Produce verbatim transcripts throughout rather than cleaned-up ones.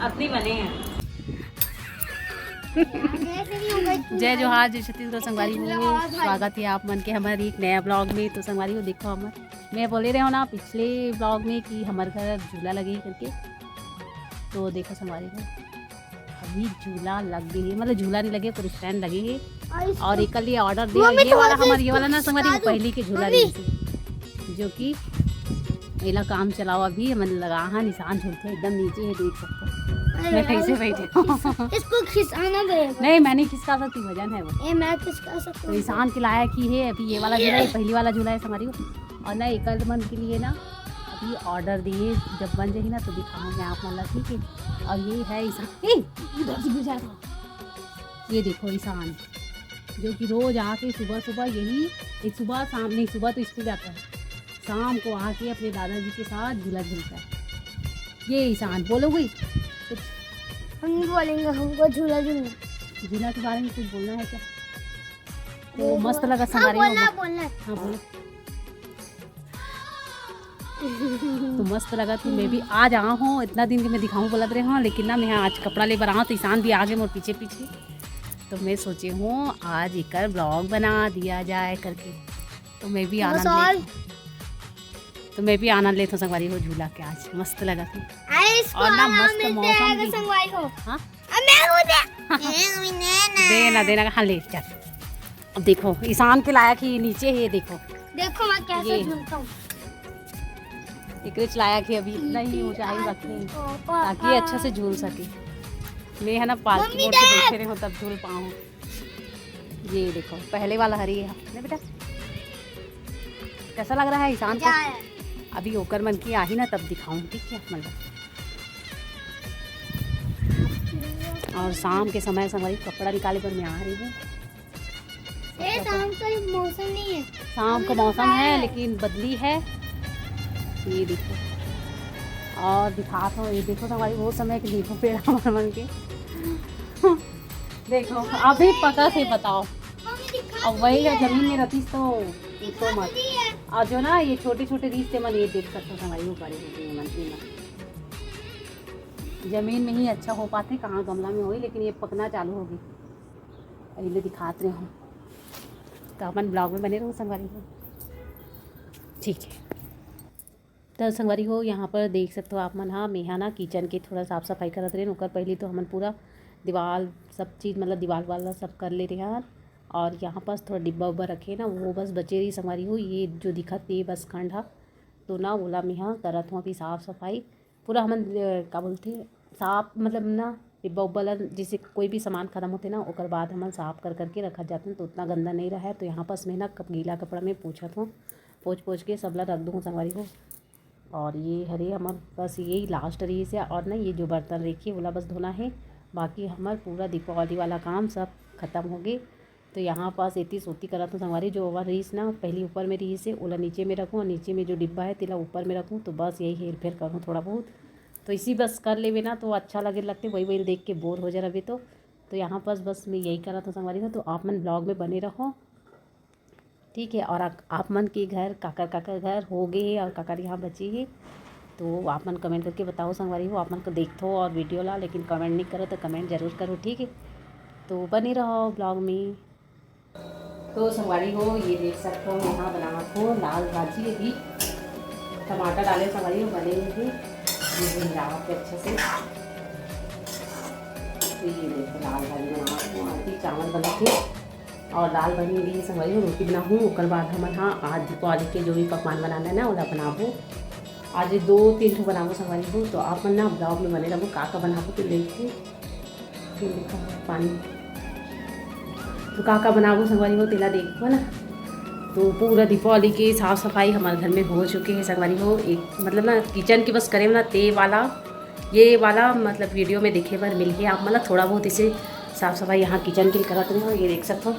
अपनी बने हैं। जय जोहार, जय छत्तीसगढ़ संगवारी हो। स्वागत है आप मन के हमारे एक नया ब्लॉग में। तो संगवारी हो, देखो, हमर, मैं बोले रहे हो ना पिछले ब्लॉग में कि हमर घर झूला लगे करके। तो देखो संगवारी हो, अभी झूला लग गई है, मतलब झूला नहीं लगे, पर स्टैंड लगे है। और एकर लिए ऑर्डर दिया, ये वाला हमारे, ये वाला ना संगवारी हो, पहली के झूला रही थी, जो कि एला काम चलाओ अभी हमन लगा, हाँ, निशान झूलते एकदम नीचे है, देख सकते हो। मैं कैसे बैठे हूँ। इसको खिसकाना पड़ेगा। नहीं, मैं नहीं खिसका सकती, वजन है वो। ये मैं खिसका सकता हूँ। तो निशान के लायक ही है अभी ये वाला झूला, ये पहली वाला झूला है संगवारी हो। और ना, एकर मन के लिए ना अभी ऑर्डर दिए, जब बन जाही ना तो दिखाऊँ मैं आप मन ला, ठीक है। और ये है ईशान, ए, इधर से गिर जाएगा। ये देखो ईशान, जो कि रोज आके सुबह सुबह यही, एक सुबह शाम नहीं, सुबह तो स्कूल जाता है, शाम को आके अपने दादाजी के साथ झूला झूलता है। ये ईशान, बोलो कोई कुछ? हम नहीं बोलेंगे, हमको झूला झूलना। झूला के बारे में कुछ बोलना है क्या? तो मस्त लगा संगवारी हो। बोलना, बोलना। हाँ, बोलो। तो मस्त लगा थी, मैं भी आज आवा हूँ, इतना दिन के मैं दिखाऊँ बोलत रहे हूँ, लेकिन ना मैं आज कपड़ा ले बर आवा, तो ईशान भी आगे मोर पीछे पीछे। तो मैं सोचे हूँ आज एकर ब्लॉग बना दिया जाए करके, तो मैं भी आनंद लेत हूँ। तो मैं भी आनंद लेत हूँ संगवारी हो झूला के, आज मस्त लगा थी। और ना मस्त मौसम भी। संगवारी हो। हाँ? अब मैं हूँ दे। देना, देना, हाँ, ले, चल। अब देखो, ईशान के लायक ही नीचे है, देखो। देखो, मैं कैसे ये झूलता हूँ। एकरे च लायक है, अभी इतना ही ऊंचाई रखे, ताकि ये अच्छा से झूल सके। मैं है ना, पालतू mode से बैठे रहे हो, तब झूल पाऊँ। ये देखो, पहले वाला हरी है ना बेटा। कैसा लग रहा है ईशान को? अभी ओकर मन की आही ना, तब दिखाऊँ, ठीक है? मतलब, और शाम के समय संगवारी कपड़ा निकाले पर मैं आ रही हूँ। ए, शाम का मौसम नहीं है। शाम का मौसम है, लेकिन बदली है। ये देखो, और दिखा तो, ये देखो संगवारी, वो समय के नींबू पेड़ हमारे मन के। देखो, अभी पका से बताओ। अब वही है, जमीन में रहतीस तो पूछो मत। और जो ना ये छोटे छोटे रीस, मन ये देख सकते हो संगवारी, वो बड़े होते हैं मन के। जमीन में ही अच्छा हो पाते, कहाँ गमला में होई, लेकिन ये पकना चालू होगी। पहले दिखात रहे हूँ, तो अपन ब्लॉग में बने रहो संगवारी हो। ठीक है, तो संगवारी हो, यहाँ पर देख सकते हो आप मन, हाँ, मेहा ना किचन के थोड़ा साफ सफाई करत रहे। ओकर पहले तो हमन पूरा दीवार, सब चीज़, मतलब दीवार वाला सब कर ले रहे हैं। और यहाँ पास थोड़ा डिब्बा उब्बा रखे ना, वो बस बचे रही संगवारी हो। ये जो दिखत ये बस खंड हा, तो ना ओला मेहा करत हूँ अभी साफ सफाई। पूरा हमन, अ, का बोलथे, साफ, मतलब ना, डिब्बा उब्बा ला, जैसे कोई भी सामान खत्म होथे ना, ओकर बाद हमन साफ कर करके रखत जाथन, तो उतना गंदा नहीं रहे। तो यहाँ पास मैं ना कप-, गीला कपड़ा में पोंछत हूँ, पोंछ पोंछ के सब ला रख दूँ संगवारी हो। और ये हरे हमर बस यही लास्ट रही से, और ना ये जो बर्तन रखे ओला बस धोना है, बाकी हमर पूरा दीपावली वाला काम सब खत्म हो गए। तो यहाँ पास एती सोती करत हूँ संगवारी, जो ओवर रहीस ना, पहली ऊपर में रहीस हे, ओला नीचे में रखूँ, और नीचे में जो डिब्बा है, तेला ऊपर में रखूँ। तो बस यही हेर फेर करूँ थोड़ा बहुत। तो इसी बस कर लेवे ना, तो अच्छा लगे लगते, वही वही देख के बोर हो जा रहे तो। तो यहाँ पास बस मैं यही करत हूँ संगवारी हो। तो आप मन ब्लॉग में बने रहो, ठीक है। और आप, आप मन के घर काकर काकर घर हो गए हे और काकर यहाँ बचे हे, तो आप मन कमेंट करके बताओ संगवारी हो। आप मन को देखथो और वीडियो ला, लेकिन कमेंट नहीं करो, तो कमेंट जरूर करो, ठीक है। तो बने रहो ब्लॉग में। तो संगवारी हो, ये देख सकते हो, यहाँ बनावत हो लाल भाजी। अभी टमाटर डाले संगवारी हो, बने हुए ये मिलावत है अच्छे से। तो ये देखो, लाल भाजी बनावत हो, अभी चावल बना के और दाल बनी हुई है संगवारी हो, रोटी बनाहूँ। ओकर बाद हमन हाँ आज दीपावली के जो भी पकवान बनाना है ना, ओला बनाबो। आज ये दो तीन ठो बनाबो संगवारी हो, तो आप मन ना ब्लॉग में बने रहो, का का बनाबो तो लेके फिर देखा पानी। तो का का बनाबो संगवारी हो, तेला देखबो ना। तो पूरा दीपावली के साफ सफाई हमारे घर में हो चुके हैं संगवारी हो। एक मतलब ना किचन के बस करे ना ते वाला, ये वाला मतलब वीडियो में देखे बर मिल गया आप मतलब थोड़ा बहुत इसे साफ सफाई यहाँ किचन के करत रहे हो। ये देख सकते हो,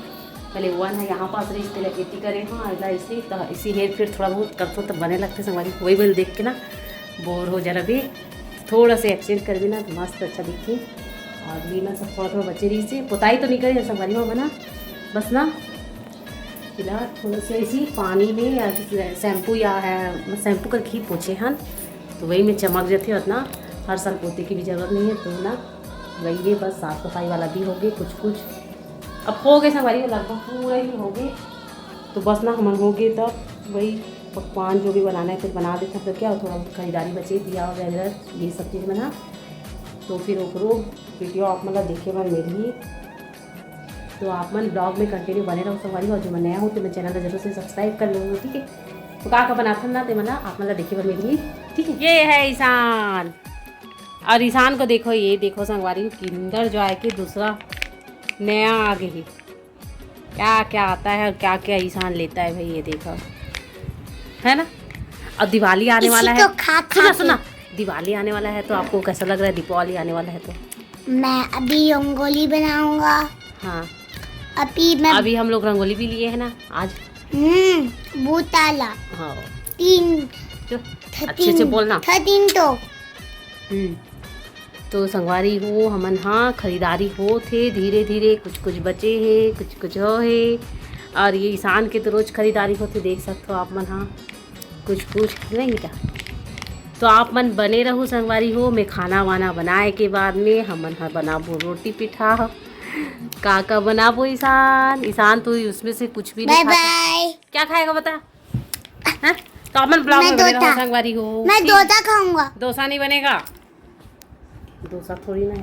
पहले वन है यहाँ पास रही, तेला एती करे हो, अगला इसी तो इसी हेर फेर थोड़ा बहुत करते हो तो बने लगते संगवारी। वही बोल देख के ना बोर हो जा रहा भी। थोड़ा सा एक्सचेंज कर भी ना तो मस्त अच्छा दिखते। और ये ना सब थोड़ा थोड़ा बचे रही से, पोताई तो नहीं करे संगवारी हो बना, बस ना फिलहाल थोड़ा सा इसी पानी में या शैम्पू या है, शैम्पू करके ही पोछे हन, तो वही में चमक जाते हैं उतना। हर साल पोते की भी जरूरत नहीं है, तो ना वही है, बस साफ सफाई वाला भी हो गए कुछ कुछ। अब हो गए संगवारी, लगभग पूरा ही हो गए। तो बस ना हमन हो गए, तब वही पकवान जो भी बनाना है फिर बना देते हैं। तो क्या, थोड़ा बहुत खरीदारी बचे, दिया वगैरह, ये सब चीज़ बना, तो फिर ओकरो वीडियो आप मन ला देखे बर मिलही। तो आप मन ब्लॉग में कंटिन्यू बने रहो संगवारी हो। और जो मैं नया हूँ तो मैं चैनल ला जरूर से सब्सक्राइब कर लूँगा, ठीक है। तो का का बनाथन ना, ते मन ला आप मन ला देखे बर मिलही, ठीक है। ये है ईशान, और ईशान को देखो, ये देखो संगवारी, किंडर जॉय के दूसरा नया आ गई है। क्या क्या आता है और क्या क्या ईशान लेता है भाई, ये देखो, है ना। और दिवाली आने वाला है, तो खा खा सुना के। सुना, दिवाली आने वाला है, तो आपको कैसा लग रहा है, दीपावली आने वाला है तो? मैं अभी रंगोली बनाऊंगा। हाँ, अभी मैं अभी हम लोग रंगोली भी लिए है ना आज। हम्म, भूताला। हाँ। तीन। जो, अच्छे से बोलना। थर्टीन तो। हम्म। तो संगवारी हो, हमन हा खरीदारी होत हे धीरे धीरे, कुछ कुछ बचे हे, कुछ कुछ हो हे। और ये ईशान के तो रोज खरीदारी होत हे, देख सकते हो आप मन हा, कुछ कुछ नहीं का। तो आप मन बने रहू संगवारी हो, मैं खाना वाना बनाए के बाद में हमन हा बनाबो रोटी पिठा। का का बनाबो ईशान? ईशान तो उसमें से कुछ भी नहीं खाता। बाय। क्या खाएगा बता? हैं? तो अपन ब्लॉग में बने रहो संगवारी हो। मैं डोसा खाऊंगा। डोसा नहीं बनेगा, डोसा थोड़ी ना है।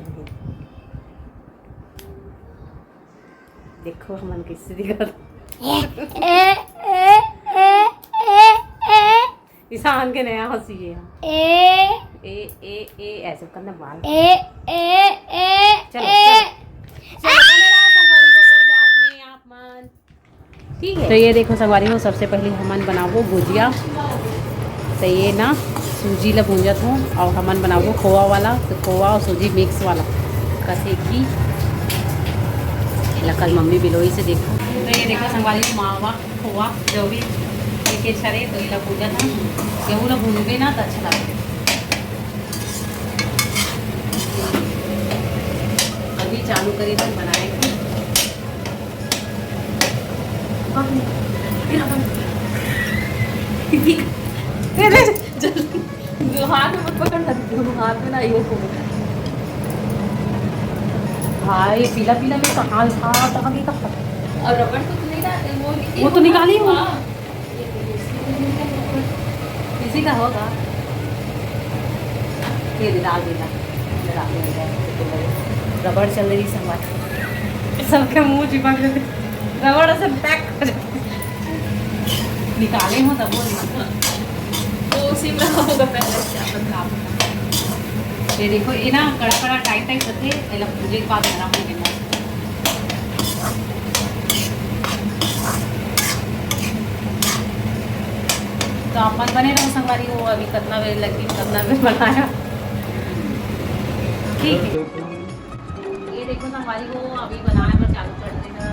देखो हमन कैसे दिखत। ए, ए, ए, ए, ए, ए। ईशान के नया हंसी है। ए। ए, ए, ए, ऐसे करना बाल। ए, ए, ए, चलो, ए। चलो। चलो, बने रहो संगवारी हो ब्लॉग में आप मन। ठीक है। तो ये देखो संगवारी हो, सबसे पहले हमन बनाबो भुजिया। तो ये ना सूजी ला भूंजत हूँ और हमन बनाबो खोवा वाला। तो खोवा और सूजी मिक्स वाला कथे की एला कल मम्मी बिलोई से देखो। तो ये देखो संगवारी हो, मावा खोवा जो भी एक एक छरे तो एला भूंजत हूँ। गेहूँ ला भूंजबे ना तो अच्छा लगथे। अभी चालू करी बन बनाए की। हाथ में मत पकड़ ना, हाथ में ना, ये को। भाई, पीला पीला में कहाँ था, कहाँ गई, कहाँ? और रबड़ तो नहीं ना, वो, वो तो निकाली हूँ। हाँ। किसी का होगा। ये डाल देना। रबड़ चल रही संगवारी। सबके मुंह चिपक जाते। रबड़ ऐसे पैक हो जाते। निकाले हो तब वो निकाल। वो उसी में होगा पहले से अपन काम। ये देखो, ये ना कड़ा कड़ा टाइट टाइट होते, पहले पूजे के बाद नरम हो गया। तो आप मन बने रहो संगवारी हो, अभी कितना बेर लगी, कितना बेर बनाया। ठीक है, ये देखो संगवारी हो, अभी बनाए बर चालू कर देना।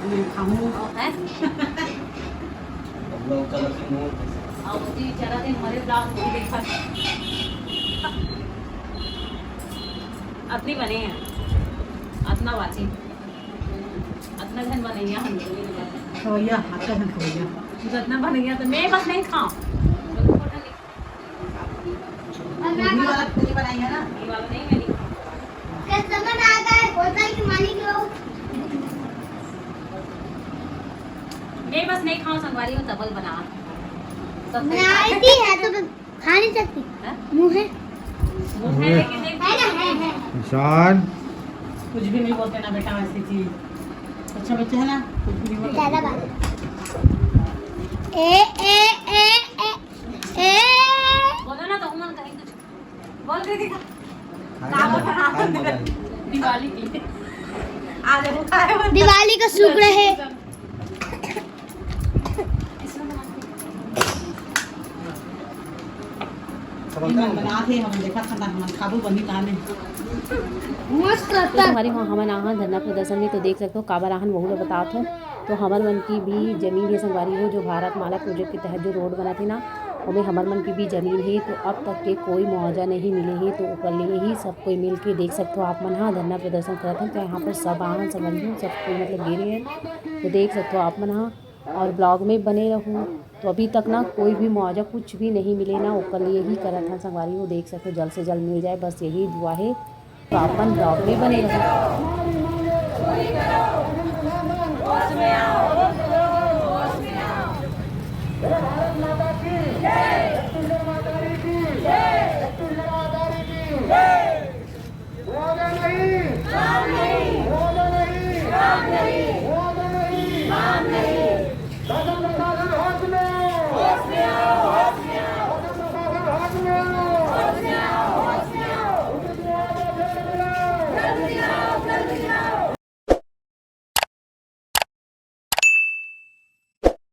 मैं खाऊं। हैं? अब लोग चलो फिर मोर। अब जी चला दे, हमारे ब्लॉग को देखा। अपनी बने हैं, अपना वाचिंग। अतना झन बनैया हम। खवैया, अतना झन खवैया। अतना बनैया तो मैं बस नहीं खाऊं। ये वाला तो नहीं बनाई है ना? ये वाला नहीं, मैं नहीं खाऊं। कस्टमर आ गए, होटल के मालिक लोग। मैं बस नहीं खाऊं, संगवारी हो, तबल बना। सब मैं आई थी है तो खा नहीं सकती। हाँ? मुंह है। मुंह है, लेकिन देख, है ना, है, है। ईशान। कुछ भी नहीं बोलते ना बेटा, ऐसी चीज। अच्छा बच्चा है ना, कुछ भी नहीं बोलते। ज्यादा बात। ए, ए, ए, ए, ए। बोलो ना तो उमन कहीं कुछ। बोल दे दिखा। खाए में, खाए में मजा आएगी। दिवाली की। आज वो खाए में दिवाली का शुक्र है। हमन बनात हे, हमन देखत हन, हमन खाबो बनी का नहीं। मस्त लगता है। संगवारी हो, हमन आहन धरना प्रदर्शन में, तो देख सकते हो काबर आहन वहू ला बतात हो। तो हमर मन की भी जमीन हे संगवारी हो, जो भारत माला प्रोजेक्ट के तहत जो रोड बनत हे ना, ओमे हमर मन के भी जमीन हे, तो अब तक के कोई मुआवजा नहीं मिले हे, तो ओकर लिए ही सब कोई मिल के, देख सकथो आप मन ह, धरना प्रदर्शन करत हन। तो यहाँ पर सब आहन, समझ लो, सब कोई मतलब गिरे हैं, तो देख सकथो आप मन ह। और ब्लॉग में बने रहू। तो अभी तक ना कोई भी मुआवजा कुछ भी नहीं मिले ना, ओकर लिए ही करत हन संगवारी हो। देख सकथो, जल्द से जल्द मिल जाए, बस यही दुआ है। तो अपन ब्लॉग में बने रहू।